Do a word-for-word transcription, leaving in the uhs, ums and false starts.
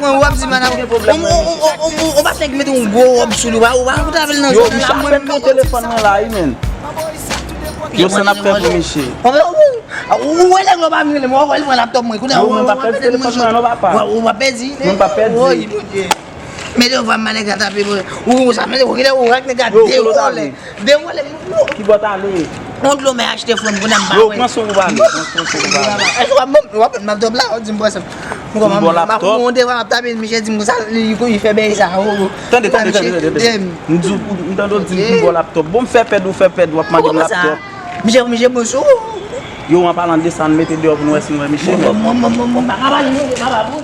pran, w ap di, madam, ou, ou, ou, ou, ou, ou pa t nèg mete yon gwo wòb sou li, ou pa, ou pa, ou ta vle nan zòn nan la, mwen menm. Yo, san ap fè pou misye. Ou wè nèg la pa vin rele mwen, ou wè l pran laptòp mwen. Kounye a, ou pa pèdi telefòn mwen non, papa. Ou pa pèdi. Mwen pa pèdi. Woy, Bondye. Mete yo va malè gata pe. Ou sa mete ou kite ou ak nèg a de wòlè. De wòlè. Ki bò t ale? On dlo mè achte frè m kounye a m pa wè. Yo, pran sou ou pale. Pran sou ou pale. Èske w ap ban m laptòp la? Ou di m pran sa. M kòman m ap ou devan m ap tape misye di m konsa li fè bèy sa. Tande, tande, tande, tande. M di w, m tande w di m ba w laptòp. Bon, m fè pèd, ou fè pèd, w ap mande m laptòp. Misye, misye bon sou ou. Yo, an palan de sa, n mete deyò pou n wè si n wè misye menm. Bon, bon, bon, bon, bon, pa ka pale, non, papa, bon.